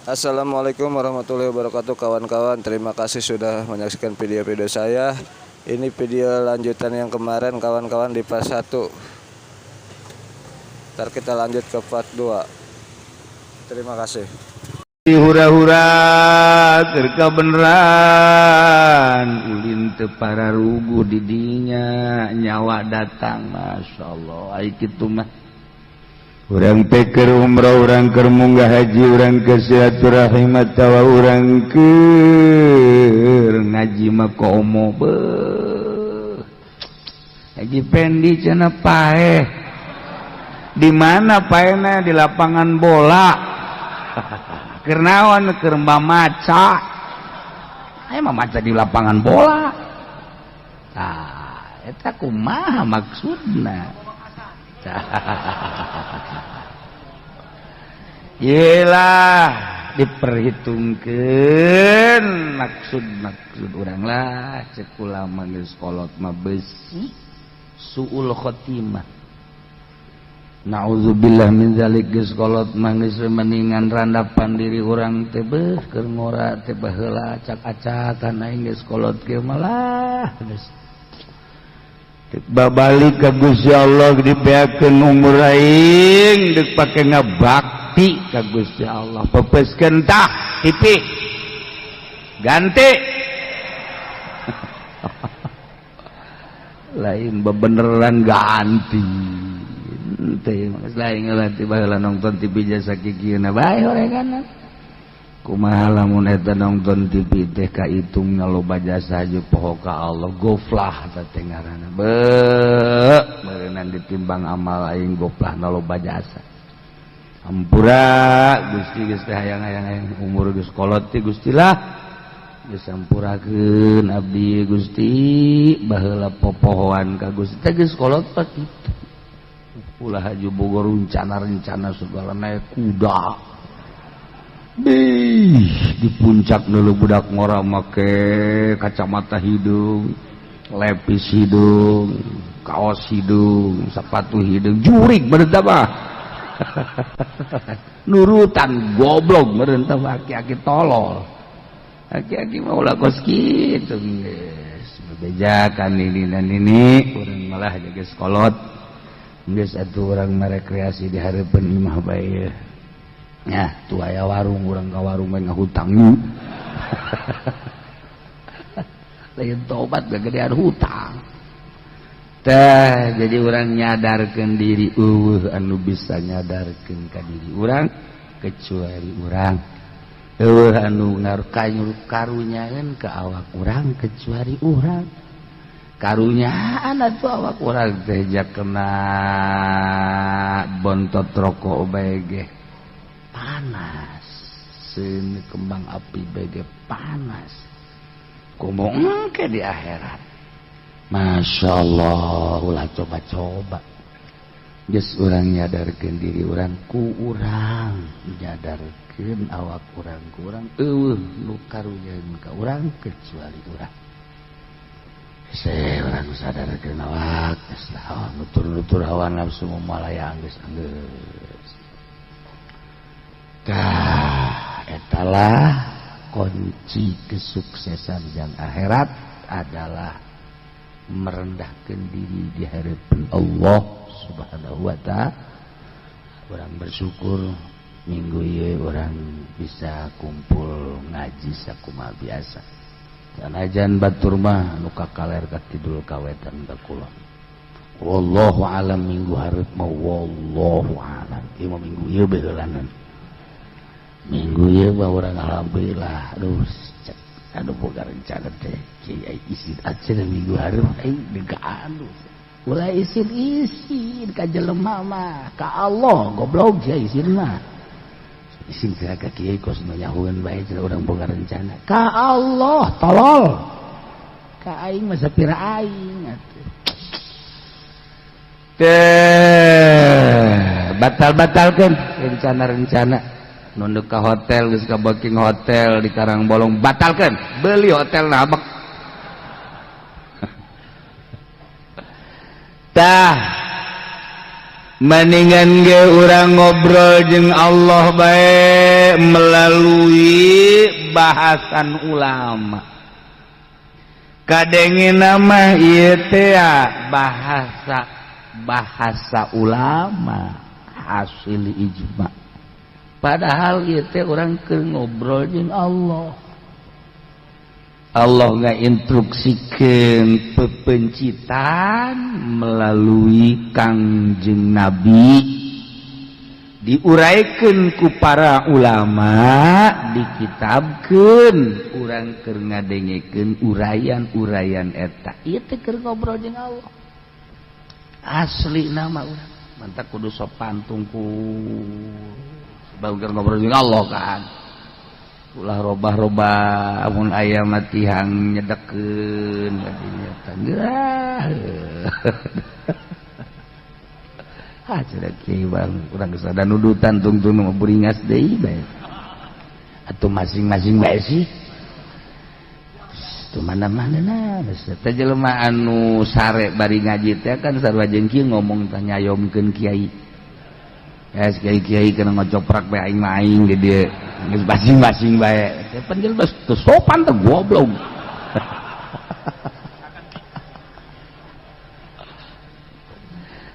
Assalamualaikum warahmatullahi wabarakatuh, kawan-kawan. Terima kasih sudah menyaksikan video-video saya. Ini video lanjutan yang kemarin, kawan-kawan, di part 1. Ntar kita lanjut ke part 2. Terima kasih. Hura-hura keur kabeneran ulin teu pararuguh didinya nyawa datang. Masya Allah, ai kitu mah urang teh keur umroh, urang keur munggah haji, urang ke silaturahim atawa urang keur ngaji mah komo beuh. Haji Pendi cenah paeh di mana? Paehna di lapangan bola. Keur naon? Keur maca. Aya mah maca di lapangan bola. Tah, eta kumaha maksudna? Yelah, diperhitungkan maksud-maksud urang lah. Cek ulama, geus kolot mah besi suul khotimah. Nauzubillah min zalik. Geus kolot mah geus mendingan randapan diri urang teh. Beuh, keur ngora teh baheula acak-acakan, aing geus kolot kieu malah geus babalik ka Gusti Allah. Dibeakeun umur aing deuk pake ngabakti ka Gusti Allah. Pepeskeun tah TV, ganti. Lain bebeneran ganti teh, lain ngelatih. Baheula nonton TV jasa kikieuna bae horegan. Kumaha lamun eta nonton TV teh kaitungna loba jasa jeung poho ka Allah? Goflah eta teh ngaranna. Beuh, meureunnan ditimbang amal aing, goflahna loba jasa. Hampura Gusti, geus teh hayang-hayang hayang umur geus kolot teh. Gusti lah, geus sampurakeun abdi, Gusti. Baheula popohoan ka Gusti teh, geus kolot teh kitu. Ulah haju Bogor, rencana-rencana segala, naik kuda. Bih, di puncak dulu budak ngora make kacamata hidung, lepis hidung, kaos hidung, sepatu hidung, jurig meureun mah. Nurutan goblok meureun tah, aki-aki tolol. Aki-aki mah ulah kos kitu geus. Bebejakan ini dan ini, urang malah geus kolot. Geus atuh urang merekreasi di hareupeun imah bae. Ya, tuh aya warung, urang ka warung bae ngahutang. Lain tobat, gegedean hutang. Teh, jadi urang nyadarkeun diri, euweuh anu bisa nyadarkeun ka diri urang kecuali urang. Euweuh anu karunyaeun ka awak urang kecuali urang. Karunyaan atuh awak urang teh ja kena bontot rokok bae ge panas, seun kembang api bege panas, komo engke di akhirat. Masya Allah, ulah coba-coba. Geus urang nyadarkeun diri urang ku urang, nyadarkeun awak urang ku urang. Euweuh nu karunyaeun ka urang kecuali urang. Saya urang sadarkeun awak geus lah, nutur-nutur hawa nafsu malayang geus anggeus. Tah, etalah kunci kesuksesan yang akhirat adalah merendahkan diri di hadapan Allah Subhanahu wa Ta'ala. Urang bersyukur minggu ieu urang bisa kumpul ngaji sakumaha biasa. Sanajan batur mah nu ka kaler, ka kidul, ka wetan, ka kulon. Wallahu alam, minggu hareup mah wallahu alam. Ieu mah minggu ieu baheulanan. Minggu ieu mah urang alhamdulillah. Aduh, cek anu boga rencana teh kiai isin aja minggu hareup aing degaan. Ulah isin-isin ka jelema mah, ka Allah goblok sia isin mah. Isin teh ka kiai kos nu nyahueun bae cenah urang boga rencana. Ka Allah tolol. Ka aing mah sapira aing atuh. Teh batal-batalkeun rencana-rencana. Nunduk ke hotel geus ka booking hotel di Karangbolong, batalkan, beli hotel nabek. Tah. Mendingan ge urang ngobrol jeung Allah bae melalui bahasan ulama. Kadenge nama ieu teh bahasa bahasa ulama hasil ijma. Padahal ieu teh urang keur ngobrol jeung Allah. Allah ngainstruksikeun pepencitan melalui Kangjeng Nabi, diuraikan ku para ulama, dikitabkeun, urang keur ngadengekeun uraian-uraian eta. Ieu teh keur ngobrol jeung Allah. Asli nama urang mantak kudu sopan tungkul sebab keur ngobrol jeung Allah kan. Ulah robah-robah amun aya mah tihang nyedekeun kadinya tah. Ah cenah kiai bang urang geus ada nudutan tungtun mah buringas deui bae. Atuh masing-masing bae sih. Tuh mana-mana nah teh jelema anu sare bari ngaji teh kan sarua jeung kieu ngomong tah nyayomkeun kiai. Ya kiai-kiai kena ngocoprak bae aing mah aing di dieu. Geus basing-basing bae. Teh pan jelema teu sopan teh goblok.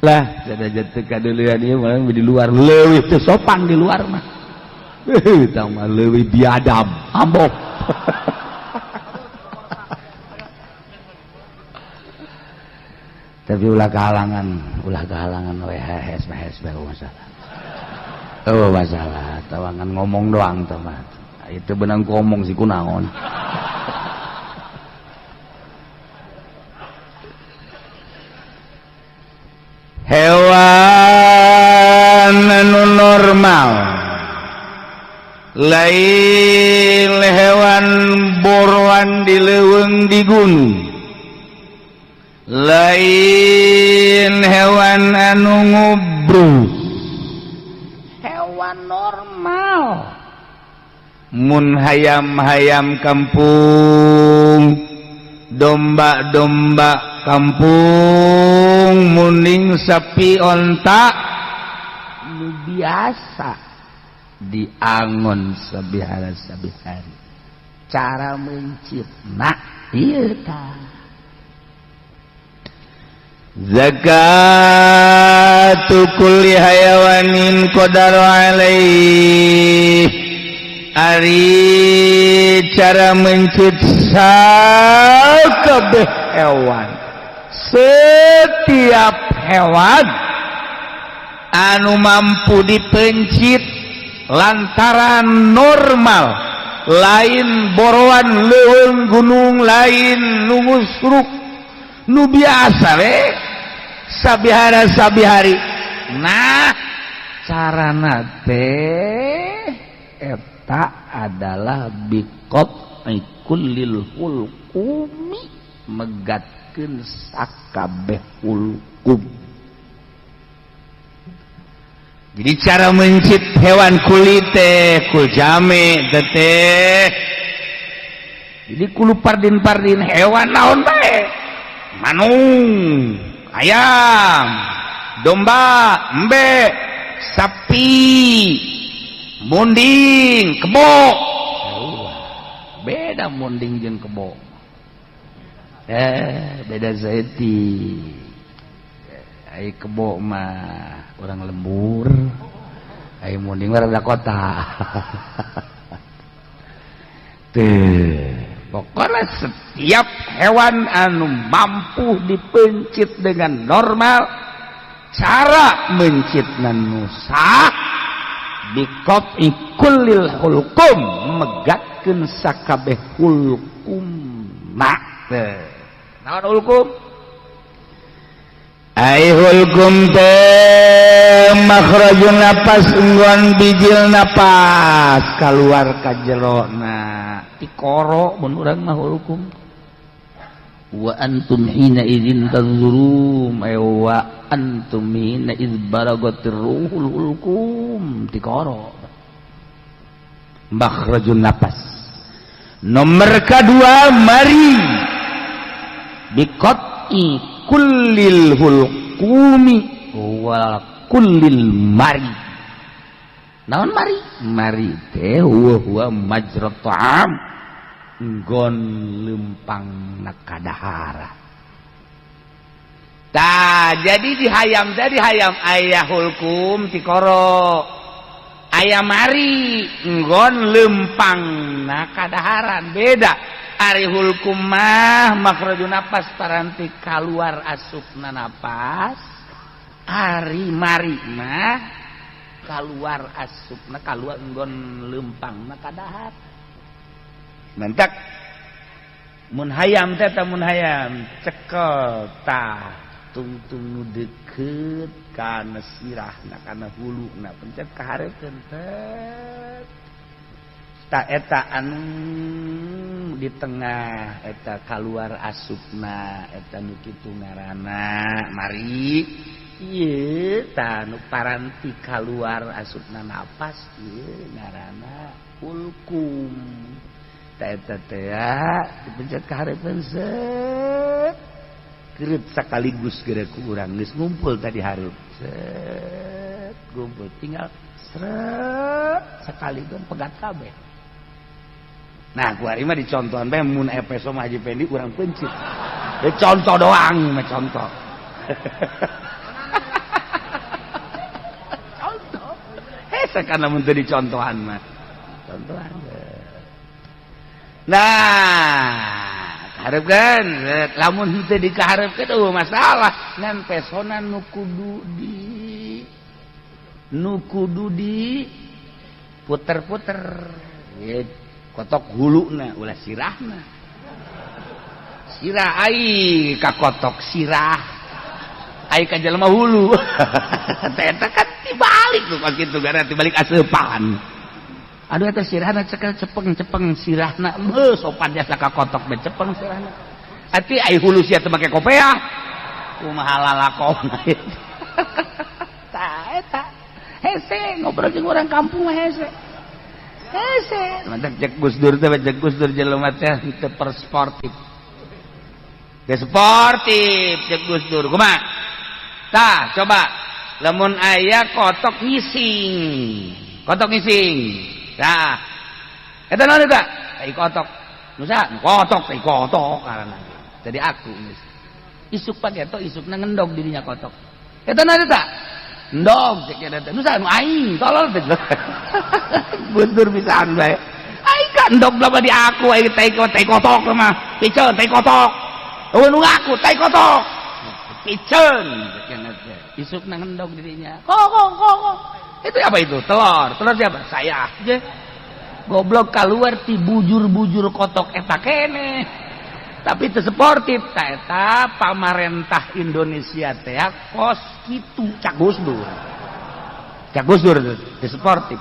Lah, sadaja teu kadeulean ieu mah di luar leuwih teu sopan di luar mah. Heuh, tah mah leuwih biadab, ambok. Tapi ulah kehalangan we hees hees bae masalah. Oh masalah, tawangan ngomong doang teman. Itu benang ngomong sih kunaon. Hewan anu normal, lain hewan boroan di leuweung di gunung, lain hewan anu ngubrus, hewan normal. Mun hayam-hayam kampung, domba-domba kampung, muning sapi onta nu biasa diangon sabihara sabihari. Cara mencipna ieu tah. Zakatu kulli hayawanin qadar alaih. Ari cara mencit sakabeh hewan, setiap hewan anu mampu dipencit lantaran normal, lain boroan leuweung gunung, lain nu ngusruk, nu biasa we sabihara sabihari. Nah carana teh eta adalah biqat kullil hulqumi, megatkeun sakabeh hulqum. Jadi cara mencit hewan kulit teh kul jame teh. Jadi kulu pardin-pardin hewan naon bae, manung, ayam, domba, embe, sapi, munding, kebo. Beda munding jeung kebo. Beda zaiti. Ai kebo mah orang lembur, ai munding mah rada kota. Teh, pokoknya setiap hewan anu mampu dipencit dengan normal, cara mencitna nu sah biqat'i kullil hulqum, megatkeun sakabeh hulqum. Teh naon hulqum? Ai hulqum teh makhrajun napas, ungguan bijil napas kaluar ka jerona tikoro mun urang mah hulqum. Wa antum hina idzin tanzurum, ay wa antum hina idz balagatir ruhul hulqum, tikoro makhrajun napas. Nomor kedua, mari biqat'i kullil hulqumi wal kullil mari. Naon mari? Mari teh huwa huwa majrat ta'am, nggon lempang nakadahara. Tah, jadi di hayam teh, di hayam aya hulkum tikoro, aya mari, nggon lempang nakadaharan. Beda, ari hulkum mah makhraju napas, paranti kaluar asupna napas. Ari mari mah kaluar asupna, kaluar nggon lempang kadahar. Mentak mun hayam teh, mun hayam cekel tah tungtung nu deket kana sirahna, kana huluna, pencet kahareupeun teh. Tah, eta anu di tengah eta kaluar asupna, eta nu kitu ngaranna mari. Ieu tah nu paranti kaluar asupna napas, ieu ngaranna hulkum. Tah, eta teh dipencet ka hareupeun, set, kereut sekaligus geura ku urang. Geus ngumpul tadi hareup, set, ngumpul, tinggal seret sekaligus pegat kabeh. Nah, ku ari mah dicontohan bae, mun epeso mah Haji Pendi urang pencit. Ya, contoh doang mah, contoh. Contoh. Hese kana mun teu dicontohan mah. Contohan. Nah, kaharepkeun, lamun henteu dikaharepkeun eueuh masalah. Ngan pesona nu kudu di puter-puter. Gitu. Kotok huluna ulah sirahna, sirah ai ka kotok, sirah ai ka jelema hulu. Teh eta kan tibalik tuh pas kitu, gara tibalik aseupan. Aduh, eta sirahna cekel cepeng cepeng sirahna meuh sopan jasa ka kotok be cepeng sirahna. Ati ai hulu sia teu make kopeah, kumaha lalakona? Tah, eta hese ngobrol jeung urang kampung mah, hese hese. Mantak cek Gus Dur teh, cek Gus Dur jelema teh teu sportif. Teu sportif cek Gus Dur. Kumaha? Tah, coba lamun aya kotok ngising. Kotok ngising. Tah. Eta naon eta? Tai kotok. Nu saha? Kotok, tai kotok karana. Jadi aku geus. Isuk pageto isukna ngendog dirinya kotok. Eta naon eta? Endog cek eta teh. Nu saha? Nu aing, tolol teh. Gus Dur bisaan bae. Aing ka endog lama di aku, aing tai tai kotok mah. Piceun tai kotok. Eueuh nu ngaku tai kotok. Piceun cek. Isukna ngendog dirinya. Kok kok kok kok. Itu apa itu? Telur. Telur siapa? Saya. Je. Goblok, keluar ti bujur-bujur kotok eta kene. Tapi teu sportif. Ta eta pamarentah Indonesia teh kos kitu cak Gus Dur. Cak Gus Dur teu sportif.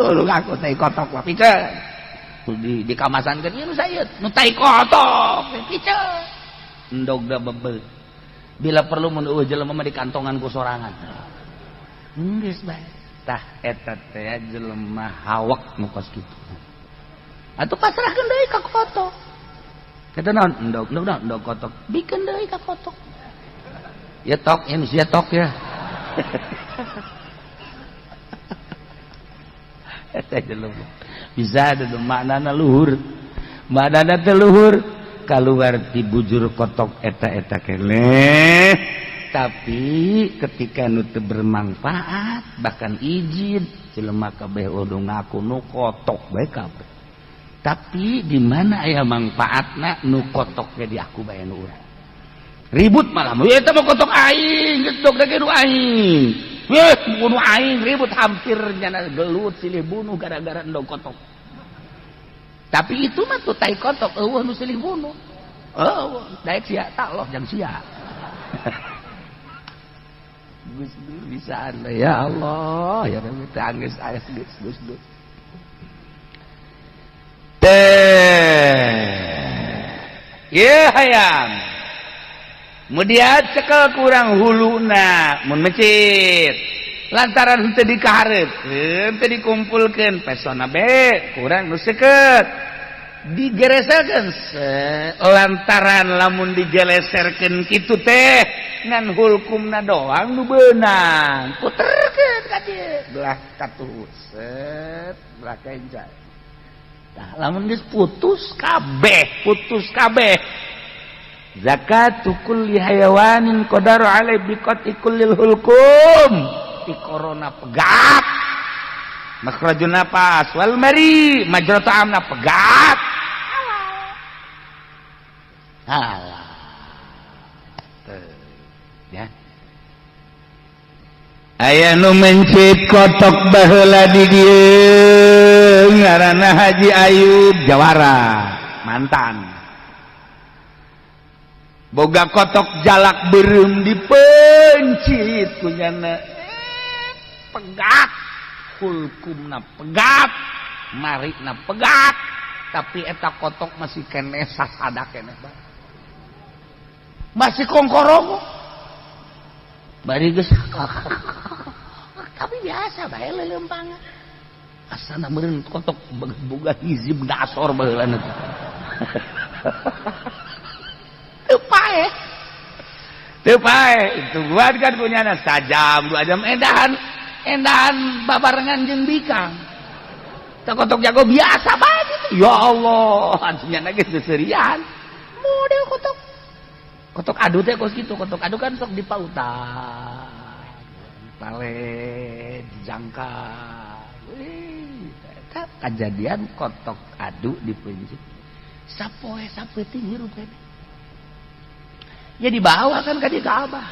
Lu ngaku tai kotok mah piceun. Di kamasankeun ieu nu saya nu tai kotok piceun. Endog da bebel. Bila perlu mun eueuh jelema mah di kantongan ku sorangan. Geus bae. Tah, eta teh jelema hawak nu kos kitu. Atuh pasrahkeun deui ka kotok. Eta naon? Endog, endog naon? Endog kotok. Bikeun deui ka kotok. Ya tok, ya nu sia tok ya. Eta jelema. Bisa ada maknana luhur. Maknana teh luhur. Kaluar ti bujur kotok eta-eta keneh. Tapi ketika nu teu bermanfaat bahkan izin jelema kabeh udah ngaku nu kotok bae kabeh. Tapi di mana aya manfaatna nu kotok ge diaku bae nu urang. Ribut malah, eta mah kotok aing, geus dog nu aing. Weh, bunuh aing, ribut hampir nyana gelut silih bunuh gara-gara endog kotok. Tapi itu mah tuh tai kotok eueuh nu silih bunuh. Eueuh, daek sia tak loh jang sia. Gus Dur bisaan ya Allah, ya Rabbi teh anggeus aya geus Gus Dur. Teh. Ye hayam. Kemudian cekel kurang huluna mun mencit. Lantaran henteu dikahareupeun, henteu dikumpulkeun, pesona be kurang nu seukeut. Digereselkeun lantaran lamun digeleserkeun kitu teh ngan hulkumna doang nu beunang. Puterkeun ka dieu, belah katuhu, set, belah kenca. Tah, lamun geus putus kabeh, putus kabeh. Zakatu kulli hayawanin qadaru alai biqati kullil hulkum. Ti korona pegat. Makhrajun nafas wal mari majra ta'amna pegat. Alah. Ya. Aya nu mencit kotok baheula di dieu, ngaranna Haji Ayub Jawara, mantan. Boga kotok jalak beureum, dipencit kunyana. Pegat hulkumna, pegat marina, pegat, tapi eta kotok masih keneh sasada keneh bae, masih kongkorong bari geus, tapi biasa bae leuleumpangan. Asana meureun kotok boga hizib dasor baheula teh. Teu paeh, teu paeh. Tungguan kan punyana sajam 2 jam, endahan endahan babarengan jeung bikang. Teu kotok jago biasa bae gitu. Ya Allah, anjingnya geus seuseurian model kotok kotok adu teh kos gitu. Kotok adu kan sok dipautan pale dijangka. Wih, eta kejadian kotok adu dipencit sapoe sapeuting hirup keneh. Ya dibawa kan ka dieu ka Abah.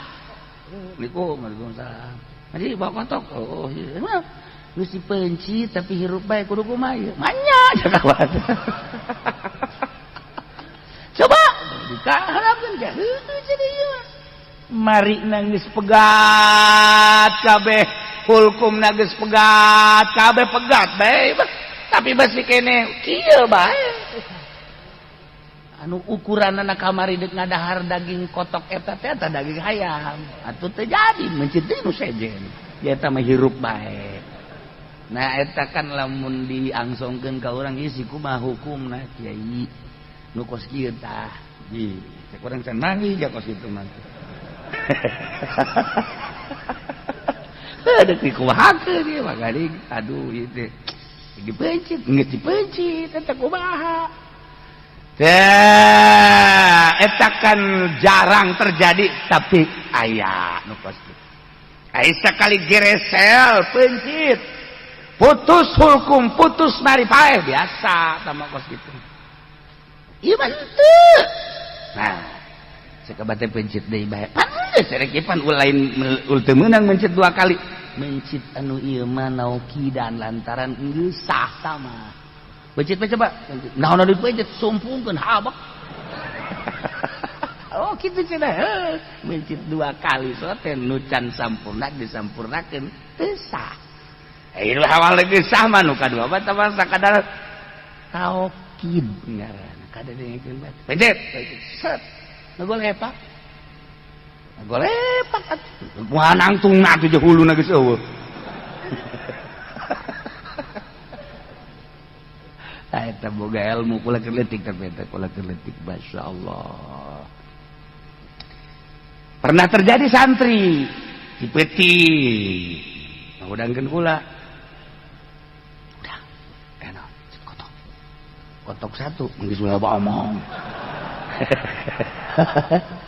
Assalamualaikum, waalaikumsalam. Haji bawa kotok. Oh iya, geus dipencit tapi hirup bae, kudu kumaha ieu? Manya kawan. Coba dikaharapkeun ka heueuh jadi ieu mah. Mari nangis pegat kabeh, hulkum geus pegat kabeh, pegat bae, tapi basi kene kieu bae. Anu ukuran anak kamari dek ngadahar daging kotok eta teh, eta daging hayam atuh teu jadi mencit deui nu sejen ya, eta mah hirup bae. Nah, eta kan lamun diangsongkeun ka urang ieu si kumaha hukumna, kiai, nu kos kieu tah? Ji cek urang can manggih ja kos kitu mah. Ada dikumahakeun ieu mah garing. Aduh, ieu teh dipencit, geus dipencit eta kumaha? Tah, eta kan jarang terjadi tapi aya nu kos kitu. Ai sakali geresel pencit, putus hukum, putus mari, paeh biasa tama kos kitu. Ieu mah henteu. Nah, sakabate pencit deui bae. Pan geus rek pan lain ul teu meunang mencit dua kali. Mencit anu ieu mah naukidan lantaran geus sah tama. Pencit mah coba. Naon nu dipencit, sumpungkeun habak. Oh kitu cenah. Heuh, mencit dua kali so teh nu can sampurna disampurnakeun teu sah. Eh, awal geus sah mah nu kadua mah tah sakadar taukid ngaranna. Kadengekeun bae. Pencet, pencet. Set. Ngagolepak. Ngagolepak atuh. Kumaha nangtungna atuh jeung huluna geus eueuh. Tah, eta boga ilmu kula keur leutik, tapi eta kula keur leutik, masyaallah. Pernah terjadi santri dipeti ngudangkeun kula. Udah, enak kotok. Kotok satu, geus ulah omong.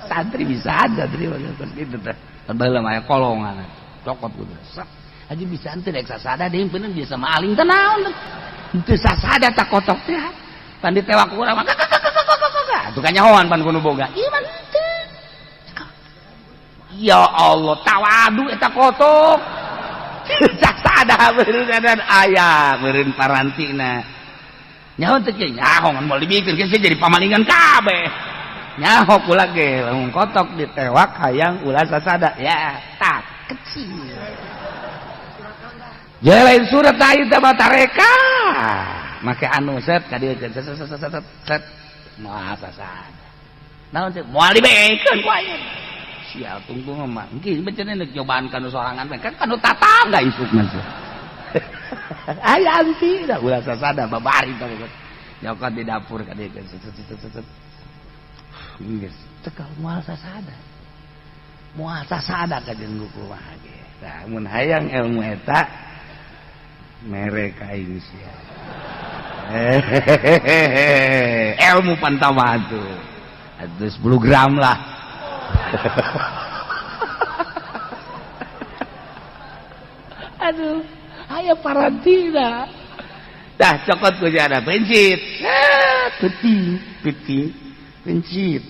Santri bisa aja santri kos kitu teh. Baheula mah aya kolongan. Cokot gitu. Set. Haji bisa henteu rek sasada deui bener bisa maling teh naon teh. Henteu sasada tak kotok teh. Pan ditewak ku urang mah atuh kanyahoan pan kudu boga. Ieu mah henteu. Ya Allah, tawadu eta kotok. Sasada beureun aya beureun parantina. Nyaho teh kieu, nyaho ngan moal dibikeun geus jadi pamalingan kabeh. Nyaho kula ge lamun kotok ditewak hayang ulah sasada ya tak kecil. Ya lain surat ayu teh mah tareka. Make anu set ka dieu set set set set set. Moal sasada. Naon teh moal dibekeun ku ayeuna. Sial tungtung mah. Engke bencana nek nyobaan kanu sorangan kan kanu tatangga isuk mah. Aya anti da ulah sasada babari tah. Nyokot di dapur ka dieu geus cekal moal sasada. Moal sasada ka jeung kumaha ge. Tah mun hayang ilmu eta mere ka aing sia. Ilmu pantama tuh. Atuh 10 gram lah. Aduh, aya parantina. Dah cokot ku jana pencit. Peti, peti, pencit.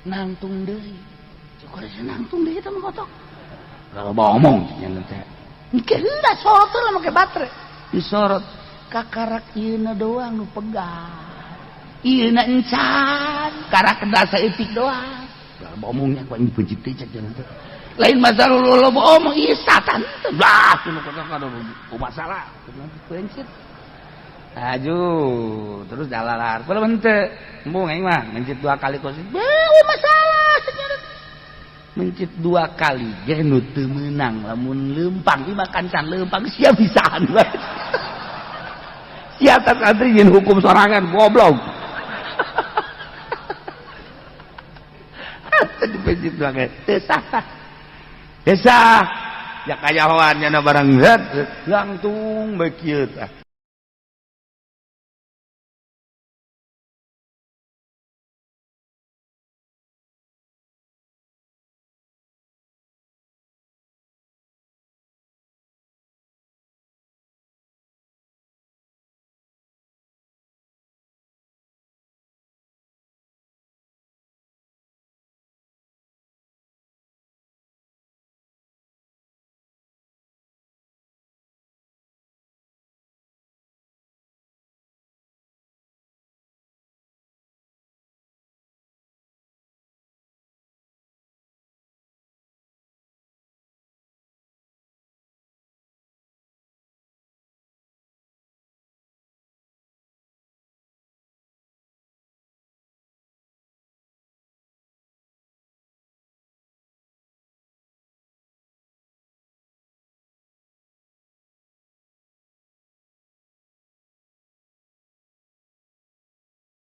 Nangtung deui. Cokot nangtung deui eta mah kotok. Kalau ngomong nya teh. Engke heuda sorot lah make baterai. Disorot kakarak ieuna doang nu pegang. Ieuna encan, karak kedah saeutik doang. Kalau ngomongnya ku aing pencit teh cek nya teh. Lain masalah lo omong ieu satan teh. Lah kudu masalah. Pencit. Aduh, terus dalalar. Kalau henteu, embung aing mah mencit 2 kali kos. Beuh masalah cenah. Mencit 2 kali ge nu teu meunang lamun leumpang ieu mah kancan leumpang sia bisaan bae. Sia tas antri jeung hukum sorangan goblok. Dipencit 2 kali. Teu sah. Teu sah. Ya kayahoan nya barang langsung bae kieu tah.